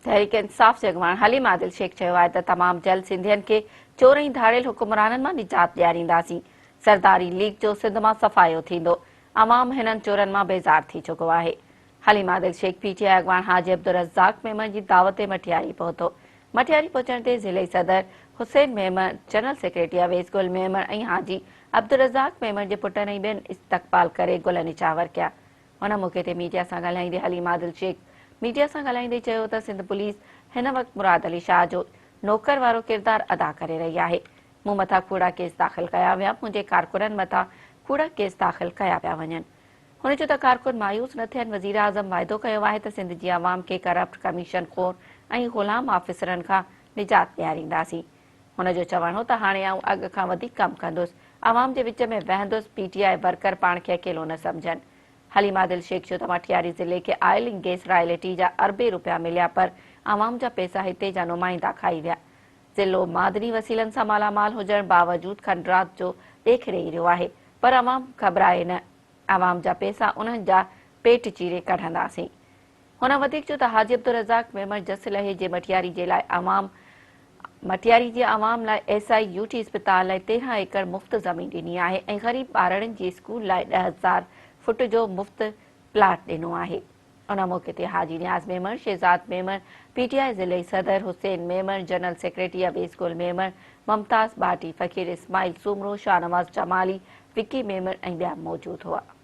تحريڪ انصاف جي اڳواڻ حليم عادل شيخ چيو آهي ته تمام جلد سنڌين کي چور ۽ ڌاڙيل حڪمرانن مان نجات ڏيارينداسين، سرداري ليگ جو سنڌ مان صفايو ٿيندو، عوام هنن چورن مان بيزار ٿي چڪو آهي. Haleem Adil Sheikh P T I اڳواڻ حاجي عبدالرزاق ميمڻ جي دعوت تي مٽياري پهتو. مٽياري پهچڻ تي ضلعي صدر حسين ميمڻ، جنرل سيڪريٽري اويس گل ميمڻ ۽ حاجي عبدالرزاق ميمڻ جي پٽن ۽ ٻين استقبال ڪري گل نڇاور ڪيا. ان موقعي تي ميڊيا سان ڳالهائيندي حليم عادل شيخ ميڊيا سان ڳالهائيندي چيو ته سنڌ پوليس هن وقت مراد علي شاهه جو نوڪر وارو ڪردار ادا ڪري رهي آهي، مون مٿان ڪوڙا ڪيس داخل ڪيا ويا، منهنجي ڪارڪنن مٿان ڪوڙا ڪيس داخل ڪيا پيا وڃن. هن چيو ته ڪارڪن مايوس نه ٿين، وزيراعظم واعدو ڪيو آهي ته سنڌ جي عوام کي ڪرپٽ، ڪميشن خور ۽ غلام آفيسرن کان نجات ڏيارينداسين. هن جو چوڻ هو ته هاڻي آئون اڳ کان وڌيڪ ڪم ڪندس، عوام جي وچ ۾ ويهندس، پي ٽي I worker پاڻ کي اڪيلو نه سمجهن. حليم عادل شيخ چيو ته مٽياري ضلعي کي آئل ۽ گئس رائلٽي جا اربين روپيا مليا پر عوام جا پئسا هتي جا نمائندا کائي ويا. ضلعو معدني وسيلن سان مالا مال هجڻ باوجود کنڊرات جو ڏيک ڏئي رهيو آهي پر عوام گهٻرائي نه، عوام جا پئسا انهن جا پيٽ چيري ڪڍنداسين. هن وڌيڪ چيو ته حاجي عبدالرزاق ميمڻ جس لهي جي مٽياري جي لاء عوام مٽياري جي عوام لاء ايس I U ٽي اسپتال لاء 13 ايڪڙ مفت زمين ڏني آهي ۽ غريب ٻارڙن جي اسڪول لاء 10,000 فٽ جو مفت پلاٽ ڏنو آهي. ان موقعي تي حاجي نياز ميمڻ، شهزاد ميمڻ، پي ٽي آء ضلعي صدر حسين ميمڻ، جنرل سيڪريٽري اويس گل ميمڻ، ممتاز ٻاٽي، فقير اسماعيل سومرو، شاهنواز جمالي، وڪي ميمڻ ۽ ٻيا موجود هئا.